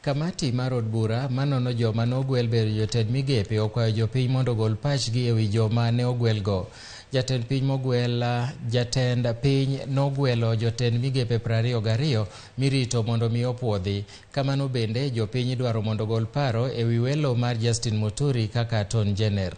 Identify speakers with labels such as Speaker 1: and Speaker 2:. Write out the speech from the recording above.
Speaker 1: Kamati mar od bura manono joma nogwel bedo jotend migepe okwayo jopiny mondo ogol pachgi ewi joma ne ogwelgo. Jatend piny mogwel jatend piny nogwelo jotend migepe 22 mirito mondo mi opuodhi. Kamano bende jopiny idwaro mondo ogol paro ewi welo mar Justin Muturi kaka Attorney General.